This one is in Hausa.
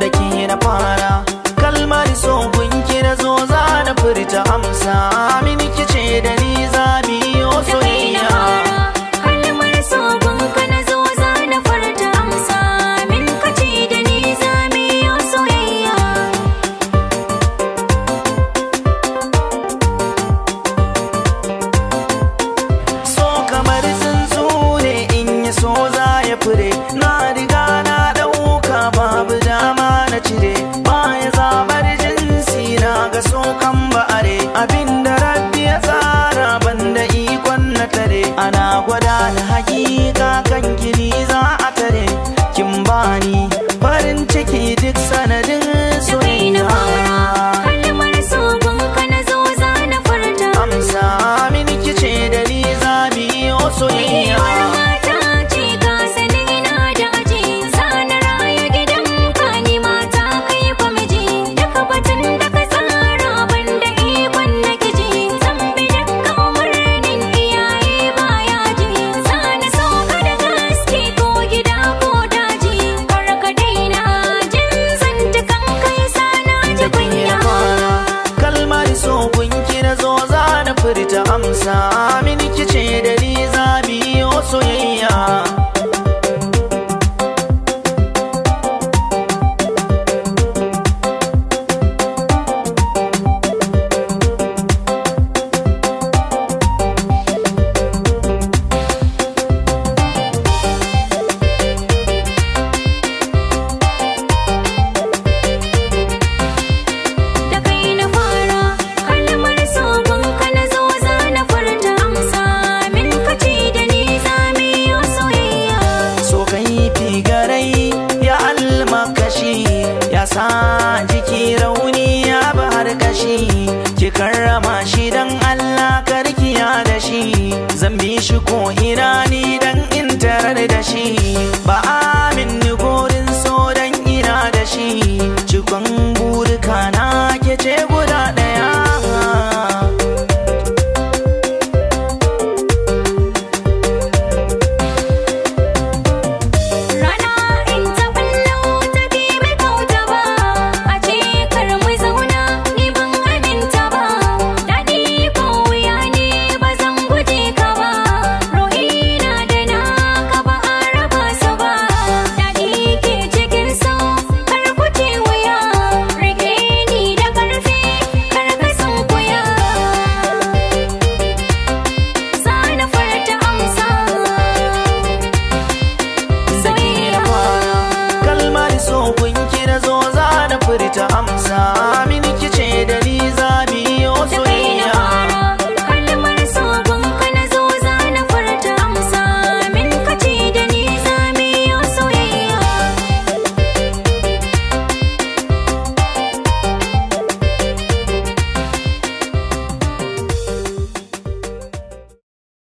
Da ke na fara kalmar so gunki na zo za na furta amsa mini kice da ni za mu yi soyayya. Kalmar so gunka na zo za na furta amsa min kace da ni za mu yi soyayya. So kamar tsuntsu ne in ya so za ya fure, na riga na dauka babu dama na cire, baya zabar jinsi na ga so kan ba'are, abinda Rabbi ya tsara banda ikon na tare, ana gwada na hakika kan gini za a tare, kin bani farin ciki duk sanadin soyayya. Kalmar so gunka na zo za na furta amsa mini kice da ni za mu yi soyayya. Furta amsa mini kice da ni za mu yi soyayya. Ya sa jiki rauni ya bahar kashi, ki karrama shi dan Allah karkiya da shi, zan bi shi ko ina ni dan in tarar da shi, ba amin ni gurin so dan ina da shi, cikon